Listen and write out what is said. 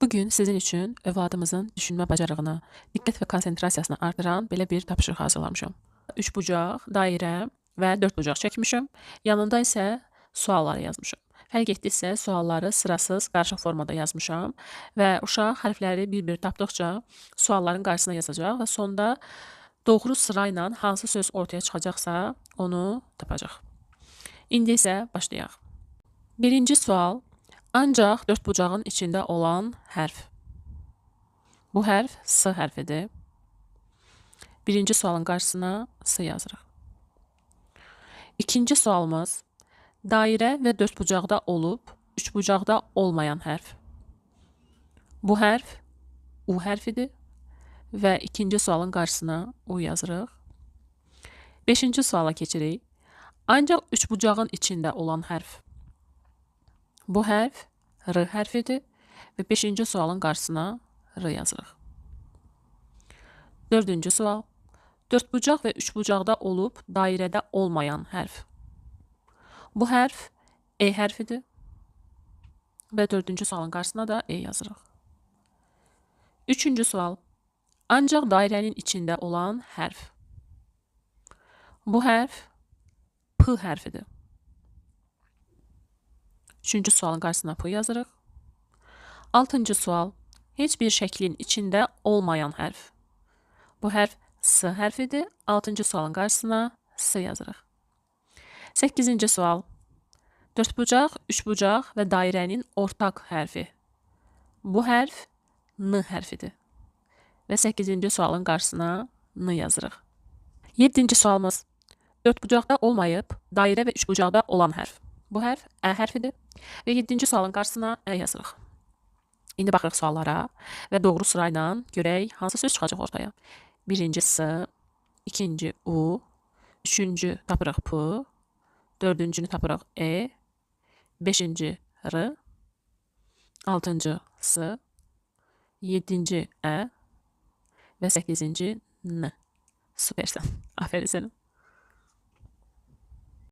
Bugün sizin üçün övladımızın düşünmə bacarığını, diqqət və konsentrasiyasını artıran belə bir tapşırıq hazırlamışam. Üçbucaq, dairə və dördbucaq çəkmişəm. Yanında isə sualları yazmışam. Fərq etdiksə sualları sırasız, qarışıq formada yazmışam və uşaq hərfləri bir-bir tapdıqca sualların qarşısına yazacaq və sonda doğru sırayla hansı söz ortaya çıxacaqsa onu tapacaq. İndi isə başlayaq. Birinci sual. Ancaq dördbucağın içində olan hərf. Bu hərf S hərfidir. Birinci sualın qarşısına S yazırıq. İkinci sualımız. Dairə və dördbucaqda olub, üçbucaqda olmayan hərf. Bu hərf U hərfidir və ikinci sualın qarşısına U yazırıq. Beşinci suala keçirik. Ancaq üçbucağın içində olan hərf. Bu hərf R hərfidir və beşinci sualın qarşısına R yazırıq. Dördüncü sual. Dördbucaq və üçbucaqda olub, dairədə olmayan hərf. Bu hərf E hərfidir və dördüncü sualın qarşısına da E yazırıq. Üçüncü sual. Ancaq dairənin içində olan hərf. Bu hərf P hərfidir. Üçüncü sualın qarşısına P yazırıq. Altıncı sual. Heç bir şəklin içində olmayan hərf. Bu hərf S hərfidir. Altıncı sualın qarşısına S yazırıq. Səkkizinci sual. Dördbucaq, üçbucaq və dairənin ortaq hərfi. Bu hərf N hərfidir. Və səkkizinci sualın qarşısına N yazırıq. Yeddinci sualımız. Dördbucaqda olmayıb, dairə və üçbucaqda olan hərf. Bu hərf Ə hərfidir. Və yeddinci sualın qarşısına Ə yazırıq. İndi baxırıq suallara və doğru sırayla görək hansı söz çıxacaq ortaya. Birinci S, ikinci U, üçüncü tapırıq P, dördüncünü tapırıq E, beşinci R, altıncı S, yeddinci Ə və səkkizinci N. Süpersən. Aferin sənə.